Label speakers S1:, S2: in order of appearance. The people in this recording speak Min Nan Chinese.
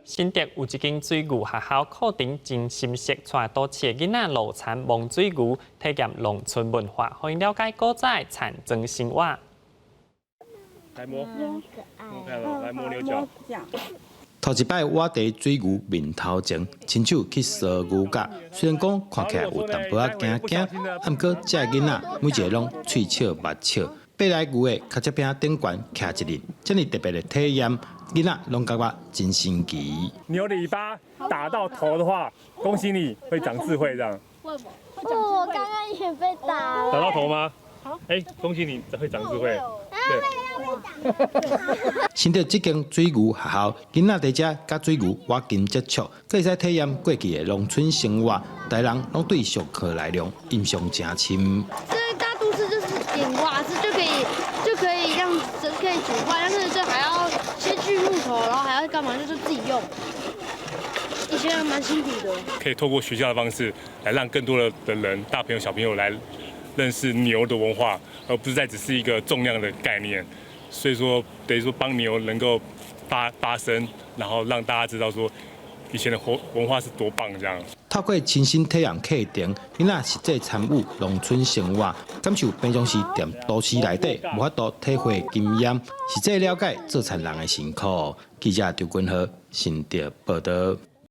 S1: 新竹有一間水牛學校課程真深色，帶都市囡仔路田摸水牛，體驗農村文化，予𪜶了解古早的田莊生活。
S2: 來摸，摸看咯，來摸牛角。
S3: 頭一擺倚佇水牛面頭前，親手去挲牛角，雖然講看起來有淡薄仔驚驚，毋過這囡仔每一个攏喙笑目笑，爬來牛的跤脊餅頂懸徛一日，這麼特別的體驗，囡仔攏感覺真神奇。
S2: 牛的尾巴打到頭的話，恭喜你會長智慧，這樣。
S4: 哦，我剛剛也被打了。
S2: 打到頭嗎？好，哎，恭喜你會長智慧。對。
S3: 新竹這間水牛學校，囡仔佇遮佮水牛倚近接觸，閣會使體驗過去的農村生活，大人攏對上課內容印象誠深。
S4: 在大都市就是點瓦斯就可以讓可以煮飯，但是這還要先鋸木頭，然後還要幹嘛？就是自己用。以前還蠻辛苦的。
S2: 可以透過學校的方式來讓更多的人，大朋友小朋友來認識牛的文化，而不是再只是一個重量的概念。所以說，等於說幫牛能夠發聲，然後讓大家知道說以前的活文化是多棒這樣。
S3: 透過親身體驗課程，囡仔實際參與農村生活，感受平常時踮都市內底無法度體會經驗，實際了解做田人的辛苦。記者張君和新竹報道。